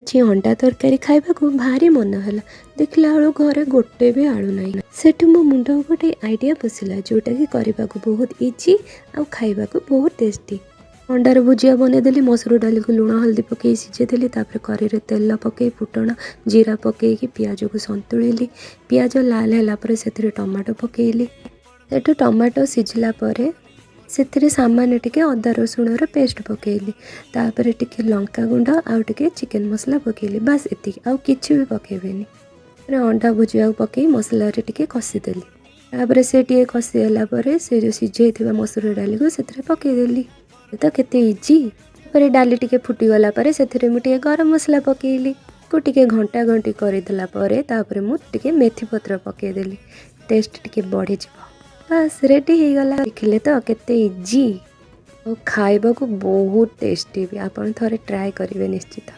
ଆଜି ଅଣ୍ଡା ତରକାରୀ ଖାଇବାକୁ ଭାରି ମନ ହେଲା। ଦେଖିଲା ବେଳକୁ ଘରେ ଗୋଟେ ବି ଆଳୁ ନାହିଁ। ସେଠୁ ମୋ ମୁଣ୍ଡକୁ ଗୋଟେ ଆଇଡ଼ିଆ ପଶିଲା, ଯେଉଁଟାକି କରିବାକୁ ବହୁତ ଇଜି ଆଉ ଖାଇବାକୁ ବହୁତ ଟେଷ୍ଟି। ଅଣ୍ଡାର ଭୁଜିଆ ବନେଇଦେଲି। ମସୁର ଡାଲିକୁ ଲୁଣ ହଳଦୀ ପକାଇ ସିଝେଇଦେଲି। ତାପରେ କରେଇରେ ତେଲ ପକାଇ, ଫୁଟଣ, ଜିରା ପକାଇକି ପିଆଜକୁ ସନ୍ତୁଳିଲି। ପିଆଜ ଲାଲ ହେଲା ପରେ ସେଥିରେ ଟମାଟୋ ପକାଇଲି। ସେଠୁ ଟମାଟୋ ସିଝିଲା ପରେ ସେଥିରେ ସାମାନ୍ୟ ଟିକେ ଅଦା ରସୁଣର ପେଷ୍ଟ ପକାଇଲି। ତାପରେ ଟିକେ ଲଙ୍କା ଗୁଣ୍ଡ ଆଉ ଟିକେ ଚିକେନ୍ ମସଲା ପକାଇଲି। ବାସ୍, ଏତିକି, ଆଉ କିଛି ବି ପକାଇବେନି। ତାପରେ ଅଣ୍ଡା ଭୁଜିଆକୁ ପକାଇ ମସଲାରେ ଟିକେ କଷିଦେଲି। ତାପରେ ସେ ଟିକେ କଷି ହେଲା ପରେ ସେ ଯେଉଁ ସିଝେଇଥିବା ମସୁର ଡାଲିକୁ ସେଥିରେ ପକାଇଦେଲି। ତ କେତେ ଇଜି! ତାପରେ ଡାଲି ଟିକେ ଫୁଟିଗଲା ପରେ ସେଥିରେ ମୁଁ ଟିକେ ଗରମ ମସଲା ପକାଇଲି। କୁ ଟିକେ ଘଣ୍ଟା ଘଣ୍ଟି କରିଦେଲା ପରେ ତାପରେ ମୁଁ ଟିକେ ମେଥି ପତ୍ର ପକାଇଦେଲି, ଟେଷ୍ଟ ଟିକେ ବଢ଼ିଯିବ। ବାସ୍, ରେଡ଼ି ହେଇଗଲା। ଦେଖିଲେ ତ କେତେ ଇଜି, ଆଉ ଖାଇବାକୁ ବହୁତ ଟେଷ୍ଟି ବି। ଆପଣ ଥରେ ଟ୍ରାଏ କରିବେ ନିଶ୍ଚିତ।